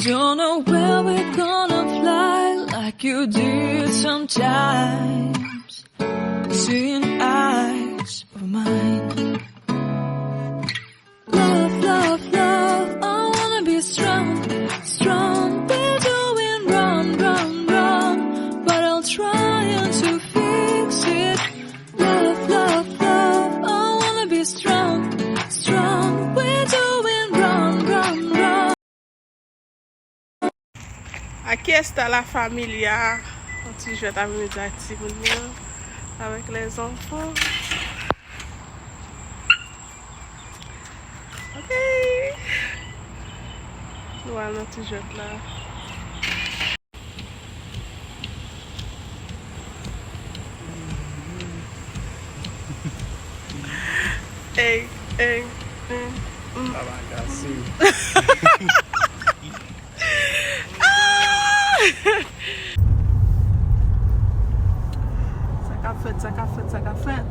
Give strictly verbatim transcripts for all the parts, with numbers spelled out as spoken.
Don't know where we're gonna fly like you did sometimes. Seeing eyes of mine. Love, love, love, I wanna be strong, strong. We're doing wrong, wrong, wrong, but I'll try to fix it. Love, love, love, I wanna be strong, strong. We're doing wrong, wrong, wrong. Aquí está la familia. Yon ti jwèt apremidi ak timoun yo, avec les enfants. Ok. Nou al nan ti jwèt la. Ey, ey, ey, mm. Sa va kase. Ah! Sa k ap fèt, sa k ap fèt, sa k ap fèt.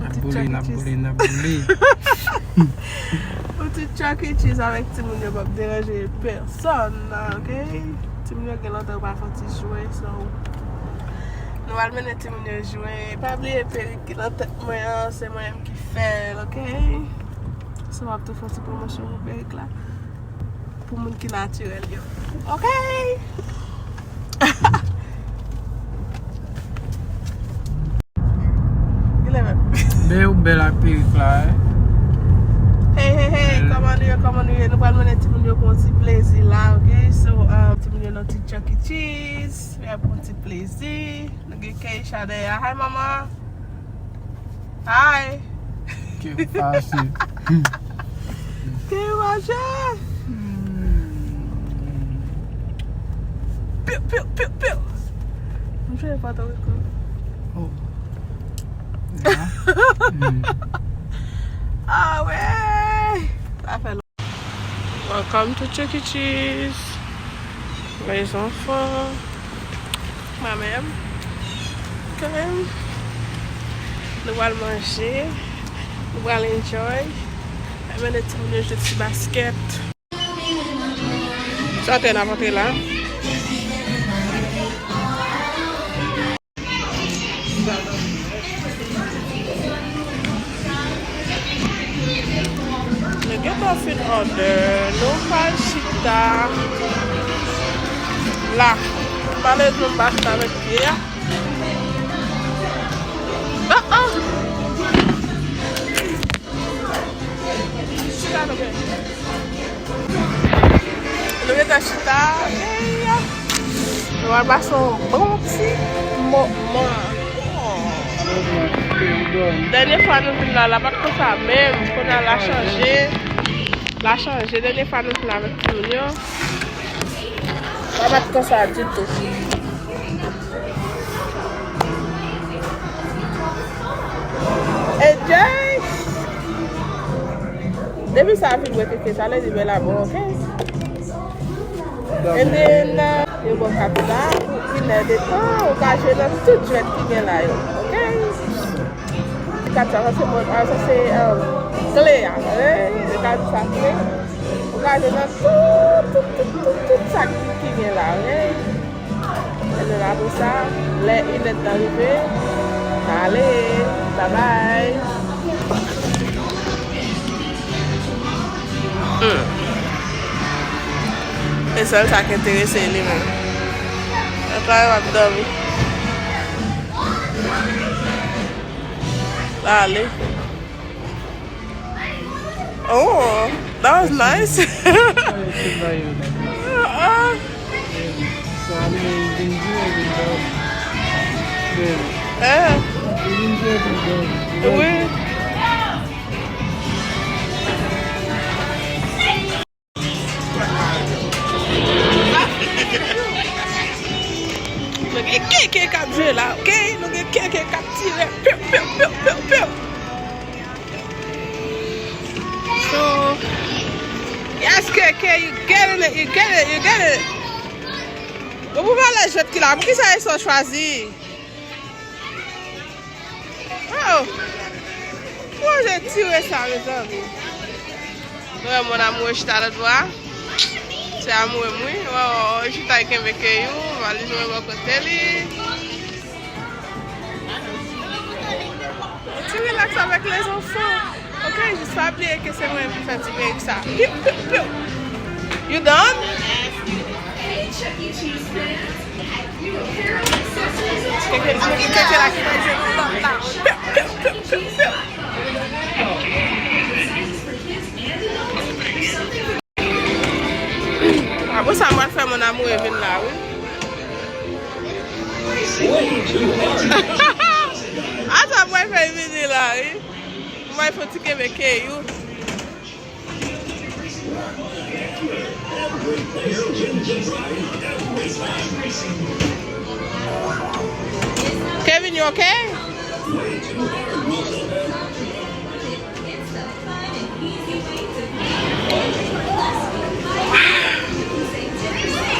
N ap boule, n ap boule, n ap boule. Yon ti Chuck E. Cheese avèk timoun yo p ap deranje pèsonn, ok? Timoun yo gen lontan yo pa fè yon ti jwe, so. Nou al mennen timoun yo jwe. Pa bliye perik ki nan tèt mwen an, se mwen menm ki fè l, ok? So, m ap tou fè yon ti pwomosyon pou perik la. Pou moun ki natirèl yo. Ok? Kilè menm? Bèl ou bèl ak perik la, eh. Hey, hey, hey, kòman nou ye, kòman nou ye? Nou pral mennen timoun yo pou yon ti plezi la, ok? So, um, timoun yo nan ti Chuck E. Cheese, y ap pran ti plezi. Nou gen Keisha dèyè. Hi, mama. Hi. Ke fache. Ke fache. Piu, piu, piu, piu. M jwe Pòtoriko. Oh. Ah wè. Sa fè Welcome to Chuck E. Cheese. Les enfants. Mwen menm. Kanmenm. Nou pral manje. Nou pral enjoy. Mwen mennen timoun yo jwe ti basket. Sa fè n ap antre la. Nou gentan fin òdè, nou pral chita la. Malezman, m pa chita avèk pye a. Ah, ah. Chita, nou gen. Nou gentan chita. Ey! Nou al pase yon bon ti moman. Dènye fwa nou vin la, la pa t konsa menm. Kounye a la chanje. La chanje. Dènye fwa nou vin la avèk timoun yo, la pa t konsa ditou. Enjoy! Depi sa vibre keke, sa vle di bèl abon, ok? And then, uh, yo ba w kat sa pou inè de tan, ou ka jwe nan tout jwèt ki gen la yo, ok? Kat sa, sa se mòd, ah, sa se, um, kle a, ok? Yo ka di sa kle. Ou ka jwe nan tout, tout, tout, tout, tout sa ki, ki gen la, ok? Ebyen, apre sa, lè inèdtan rive, n ale, babay. Hmm. E sèl sa k enterese li menm. Lòt la yo ap dòmi. L ale. Oh, that was nice. Ah, ah. Eh. Wi. Nou gen keke k ap jwe la, ok? Nou gen keke k ap tire. Piu, piu, piu, piu, piu. So, yes, K K, you getting it, you get it, you get it. Bon, pou valè jwèt ki la, poukisa Eso chwazi? Oh! Mwen je tire sa, mezanmi. Nou wè mon amour chita lòt bò a. Se amoure m wi. Wè, wè, wè, chita kenbe Keyou, valiz mwen bò kote li. Ti relax avec les enfants. Ok, jis pa bliye ke se mwen ki fè ti bèy sa. Piu, piu, piu. You done? Keke, keke la ki fè jwe nan lòt la. Piu, piu, piu, piu, piu. Apre sa, mwen fè mon amour vin la, wi. A sa mwen fè vini la, wi. Mwen fè ti kenbe Keyou. Kevin, you okay?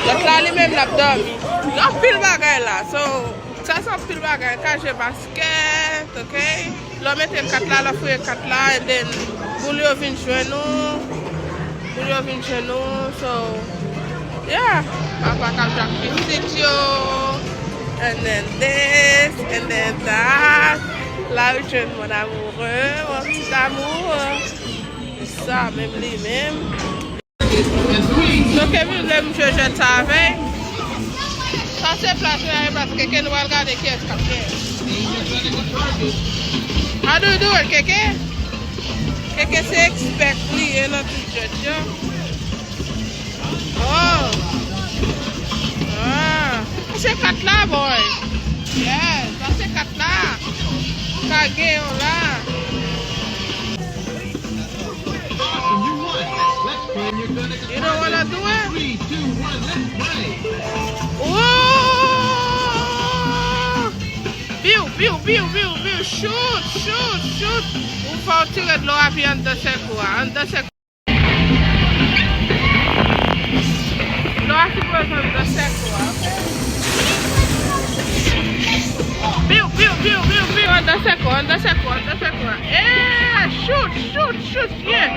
Lòt la, li menm, l ap dòmi. Gen anpil bagay la. So, sa se anpil bagay. Ka jwe baskèt, ok? Lè w mete kat la, lè w fouye kat la, and then boul yo vin jwenn ou. Boul yo vin jwenn ou. So, yeah. Papa k ap jwe ak pitit yo. And then this, and then that. La, ou jwenn mon amoureux, mon petit amour. Sa menm li menm. So, Kevin vle m jwe jwèt sa avè l. Sa se plas mwen, e plas Keke, nou pral gade kiyès k ap genyen. How do you do it, Keke? Keke se expert li ye nan tout jwèt yo. Oh. Ah. Pase kat la, boy. Yes, pase kat la. Ka gen yon la. You don't wanna do it? Ooh! Biu, biu, biu, biu, biu. Shoot, shoot, shoot. Ou fè w tire dlo a pi anndan sèk ou a. Anndan sèk. Dlo a sipoze anndan sèk ou a, ok? Biu, biu, biu, biu, biu. Anndan sèk ou, anndan sèk ou, anndan sèk ou a. Eh, shoot, shoot, shoot, yeah.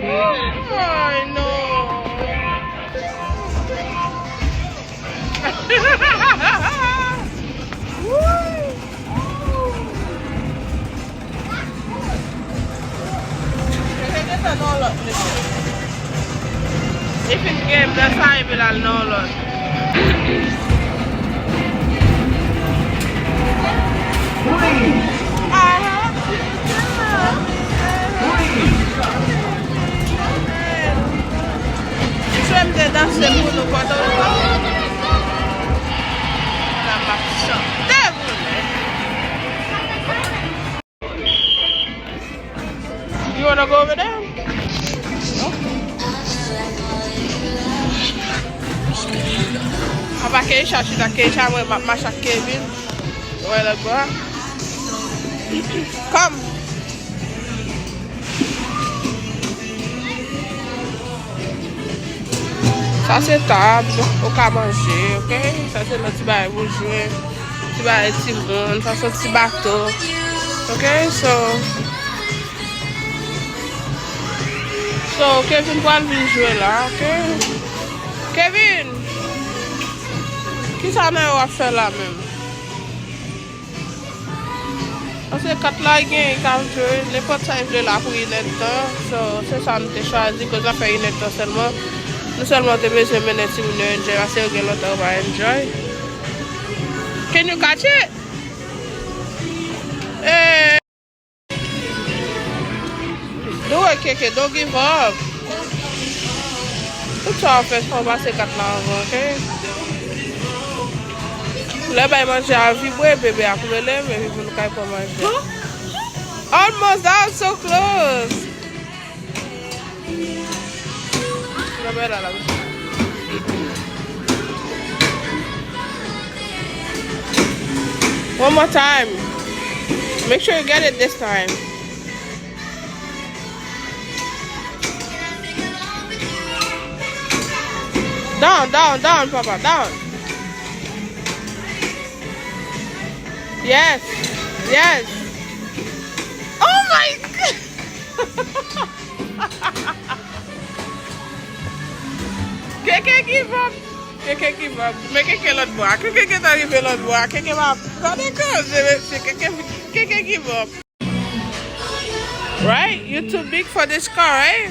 Ay, non. Li fin gen blan sa epi l al nan yon lòt. Mwen te danse pou nou Pòtoriko. La m ap chante pou nou. You wanna go over there? No? Apa Keisha chita, Keisha mwen m ap mache ak Kevin. Wè lòt bò a. Come. Sa se tab, ou ka manje, ok? Sa se lòt ti bagay pou jwe, ti bagay timoun, sa se ti bato, ok? So, so, Kevin pral vin jwe la, ok? Kevin! Kisa nan yo w ap fè la menm? Paske kat la gen, li ka jwe nenpòt sa li vle la pou inèdtan. So, se sa nou te chwazi, koz n ap fè inèdtan sèlman. Nou sèlman te bezwen mennen timoun yo enjoy, paske yo gen lontan yo pa enjoy. Can you catch it? Eh. Do it, Keke, don't give up. Tout sa w ap fè, fò w pase kat la anvan, ok? Lè bay manje a vibre, bebe ap rele m, epi pou nou kay pran manje a. Almost, that was so close. One more time. Make sure you get it this time. Down, down, down, papa, down. Yes, yes. Oh my God. Keke give up. Men Keke lòt bò a. Keke gentan rive lòt bò a. Keke pa gade koze, mesye. Keke, Keke give up. Right? You too big for this car, right?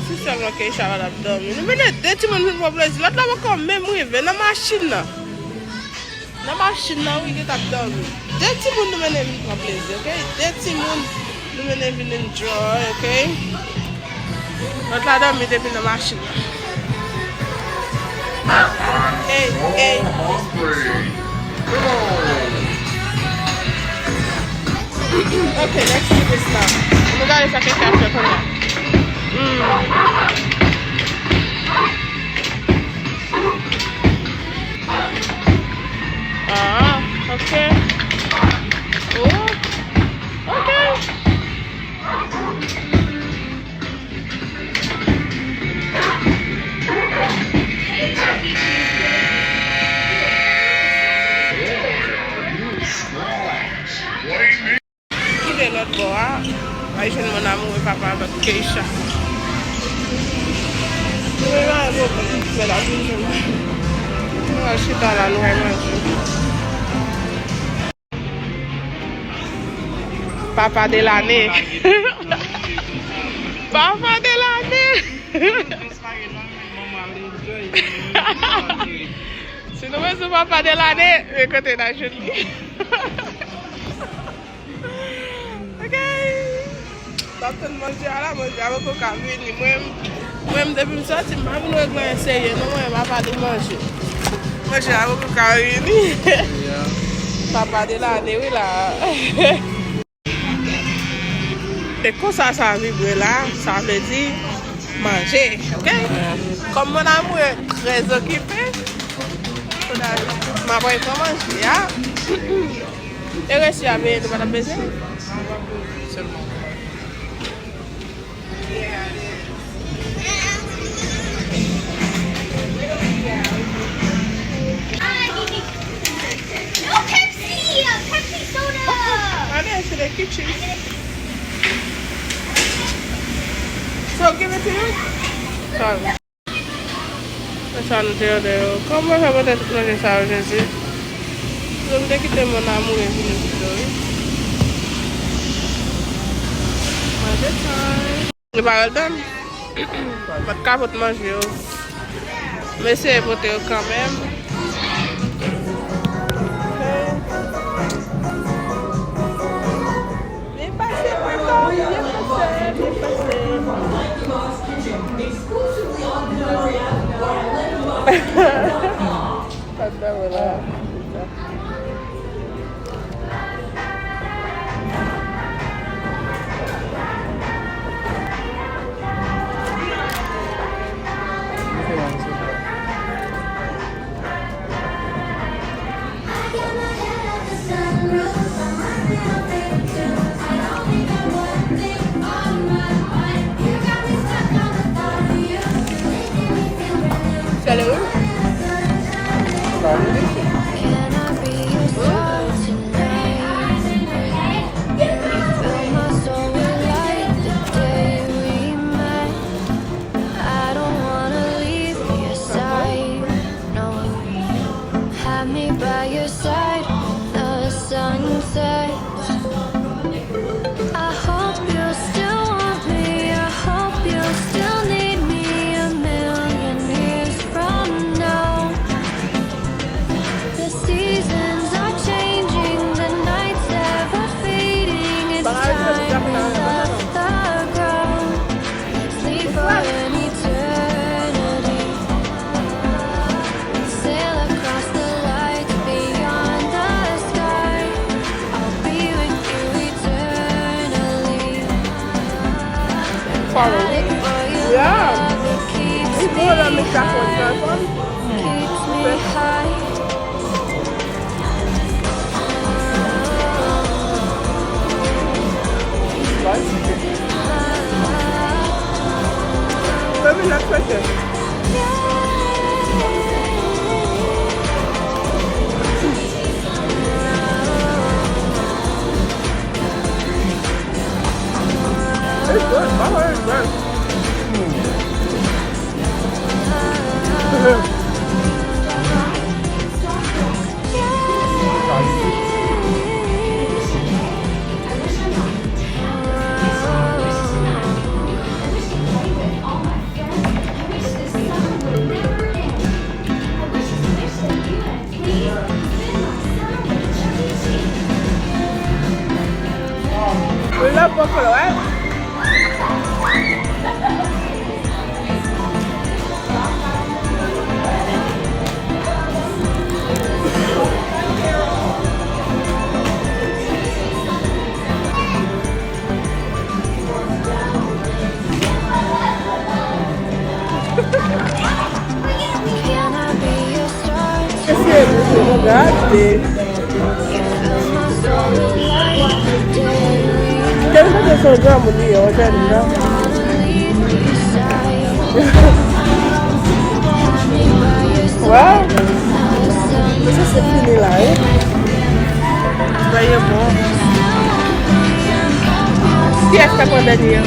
Si sèlman Keisha pa t ap dòmi. Nou mennen de timoun vin pran plezi. Lòt la poko menm rive nan machin nan. Nan machin nan, wi, li t ap dòmi. De timoun nou mennen vin pran plezi, ok? De timoun nou mennen vin enjoy, ok? Lòt la dòmi depi nan machin nan. Ey, ey. Ok, let's do this now. Nou gade sa Keisha ap fè kounye a. Mm. Ah, ok. Oh, ok. Kite lòt bò a. Ay, jwenn mon amour e papa avèk Keisha. Nou al chita la, nou al manje. Papa de lane. Papa de lane. Si nou bezwen papa de lane, men kote n a jwenn li. Ok. M ap tann manje a la, manje a poko ka vini. Mwen, mwen, depi m sòti, m pa vin regle anyen serye, non, mwen, m ap ale manje. Manje a poko ka vini. Papa de lane, wi, la. E konsa sa vibre la, sa vle di manje, ok? Kòm mon amour trè okipe, m ap pran manje a. E resi a veye, nou pa t ap bezwen. Sèlman. Ane, se de kichis. So, give it to you. Sorry. Sa nou te òdè yo. Kòman fè pote tout manje sa yo, Jezi? Yo, m te kite mon amour e vini pito, wi. Manje time. Li pa al dan. Mwen ka pot manje yo. M eseye pote yo kanmenm. Byen pase, papa, byen pase, byen pase. Sa t dòmi la. Sèlè wi. Can I be your star tonight? You fill my soul with light the day we met. I don't wanna leave your side, no. Have me by your side when the sun sets. I hope you still want me. I hope you still need me a million years from now. The seasons are changing, the nights ever fading. It's time we left the ground. Let's leave for an eternity. Sail across the light beyond the sky. I'll be with you eternally. Follow me. Yeah. Li bon lè m met sa konn sa fanm. Keeps me high. Fè vin ak fè tè. It's good. My heart is good. Mm. Gade. Kèm kote se yon granmoun li ye, yon jèn jan. Waw. Mesye, se fini la, wi. Bagay yo bon. Kiyès k ap pran dènye an?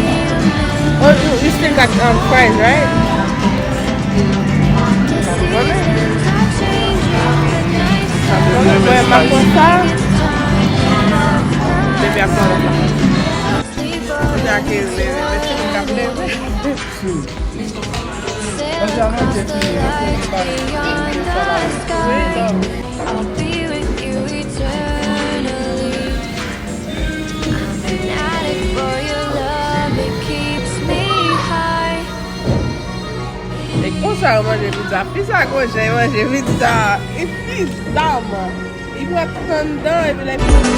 Oh, you, you still got, um, fries, right? Mwen, m ap pran sa. Bebe ap pran lòt la. Kounye a ke leve, men ti moun k ap leve. E konsa yo manje pizza. Pizza gon jan yo manje pizza. E pizza, man. Li pran tan dan epi lè fini.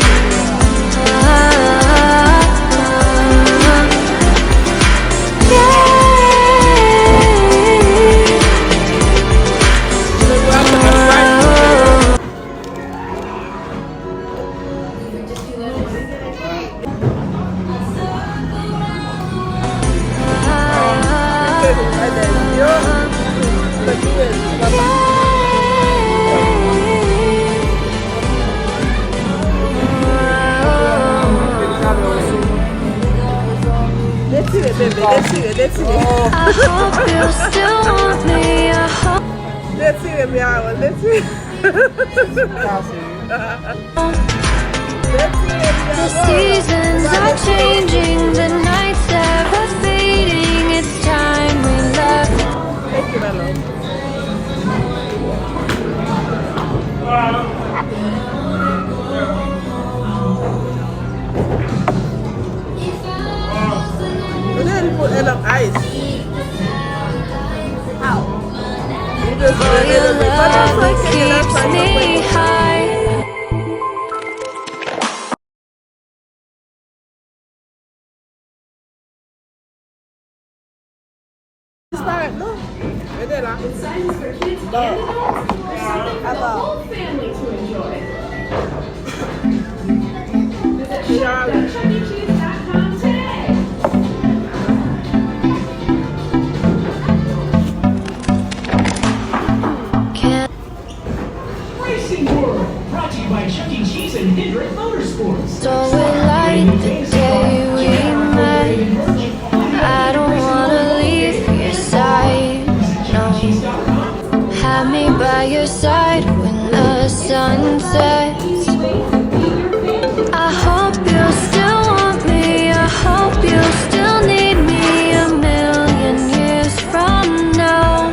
Detire, bebe, detire, detire. I hope you still want me, I hope. Detire, mi amor, detire. Sa serye. The seasons are changing, the nights ever fading. It's time we left. Thank you, my love. And then put enough ice. Ow. You just put a little bit. But that's okay. That's fine. Keeps me high. Disparèt non. Rete la. Bon. Atò. Chal. Racing World, brought to you by Chuck E. Cheese and Hendrick Motorsports. Don't we light the day we met? I don't wanna leave your side, no. Have me by your side when the sun sets. I hope you still want me. I hope you still need me a million years from now.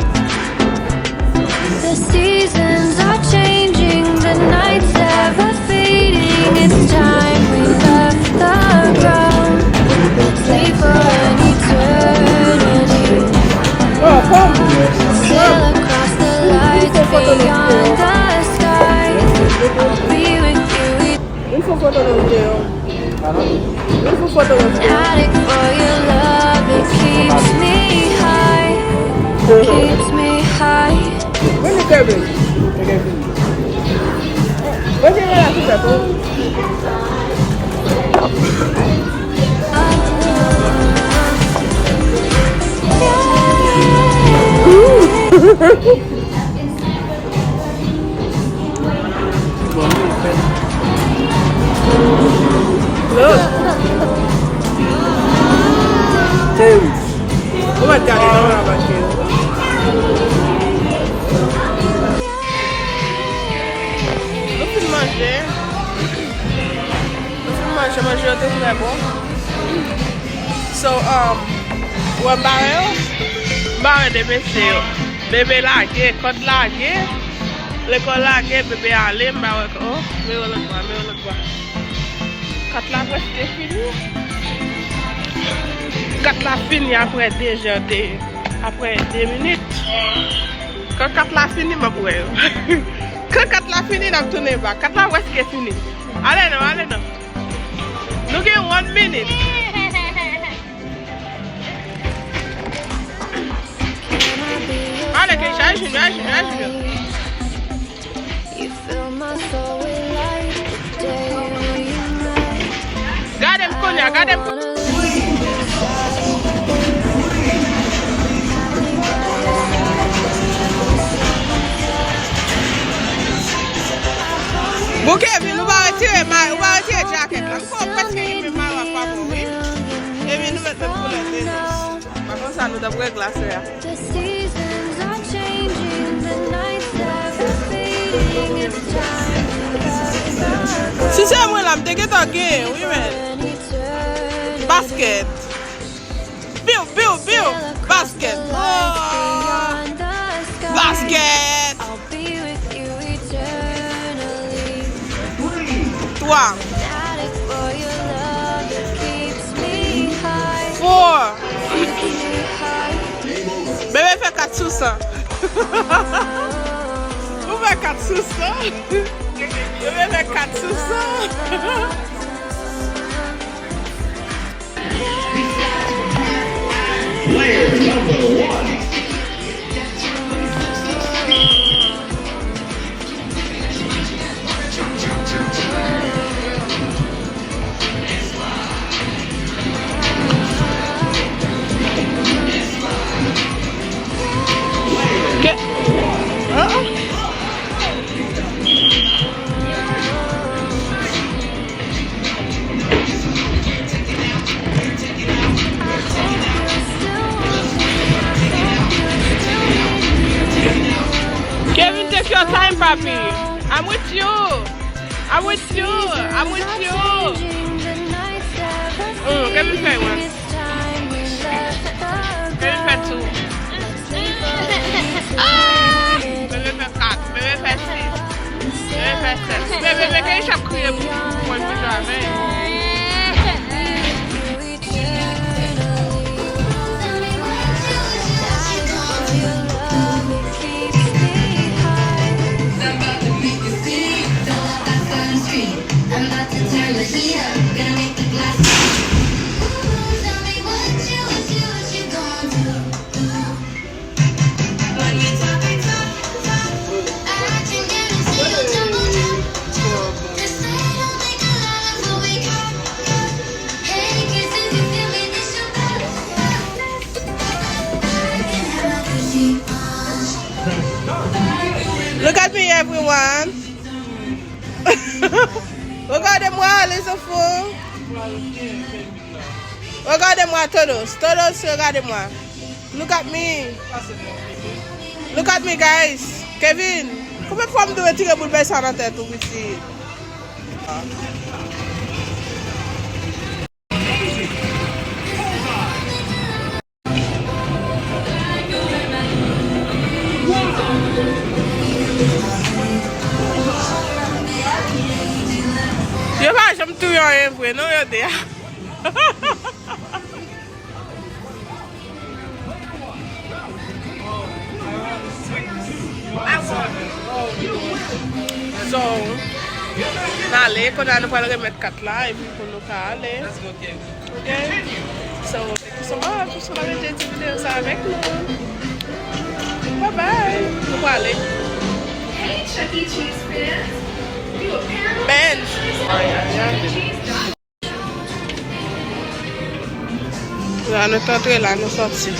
The seasons are changing, the nights ever fading. It's time we left the ground. Let's leave for an eternity. Sail across the lights beyond the sky. I'll be with you. Vin fè foto nan videyo. Vin fè foto nan videyo. Addict for your love, it keeps me high. Keeps me high. Vini, Kevin. Mwen gen relasyon sa tou. Look. Ou mèt gade non la mache. Nou fin manje. Nou fin manje, manje yo te trè bon. So, um, ou wè m ba wè yo? M ba wè de mesye yo. Bebe lage, kòd lage, lekòl lage, bebe ale, m ba wè, oh, men yo lòt bò, men yo lòt bò. Kat la prèske fini. Kat la fini apre de jan de, apre de minit. Kan kat la fini, m ap wè yo. Kan kat la fini, n ap tounen bak. Kat la prèske fini. Ale non, ale non. Nou gen one minute. Ale, Keisha, al jwenn yo, al jwenn yo, al jwenn yo. Gade m. Bon, Kevin, ou pa retire may-, ou pa retire jakèt la. M kwè w prèske gen menm mayo ak papa w, wi. Kevin, nou met menm koulè Venus. Pa konsa, nou t ap regle afè a. Si se mwen la, m te gentan genyen, wi, men. Basket. Biw, biw, biw. Basket. Oh. Basket. Twa. Four. Bebe fè kat sou san. Ou fè kat sou san. Bebe fè kat sou san. Player number one. Ke- Kevin, take your time, papi. I'm with you. I'm with you. I'm with you. Mm, Kevin fè wè. Kevin fè tou. Ah! Bebe fè kat, bebe fè sis, bebe fè sèt. Bebe, bebe, Keisha ap kriye pou mwen, pou Javen. Look at me, everyone. Regardez-moi, les enfants. Regardez-moi, todos. Todos, regardez-moi. Look at me. Look at me, guys. Kevin, konbyen fwa m te retire boul bèy sa nan tèt ou, piti? Yo pa janm touye anyen vre, non, yo de a. So, n ale, kounye a nou pral remèt kat la, epi pou nou ka ale. Ok? So, thank you so much. Ou sou la videyo sa avèk nou. Bye bye. Nou pral ale. Benj. La nou t antre, la nou sòti.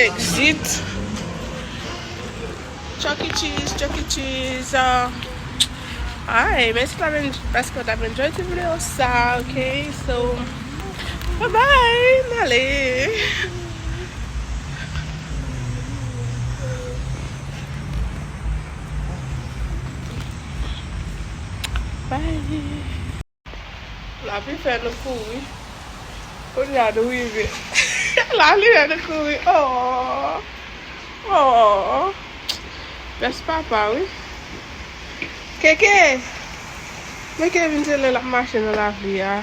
Exit. Chuck E. Cheese, Chuck E. Cheese. Uh, ay, mèsi pa men, paske w t ap enjoy ti videyo sa, ok? So, bye bye, n ale. Bye. Lapli fè nou kouri. Kounye a nou rive. Lapli fè nou kouri. Oh. Oh. Bèl papa, wi. Keke. Men Kevin se lè l ap mache nan lapli a.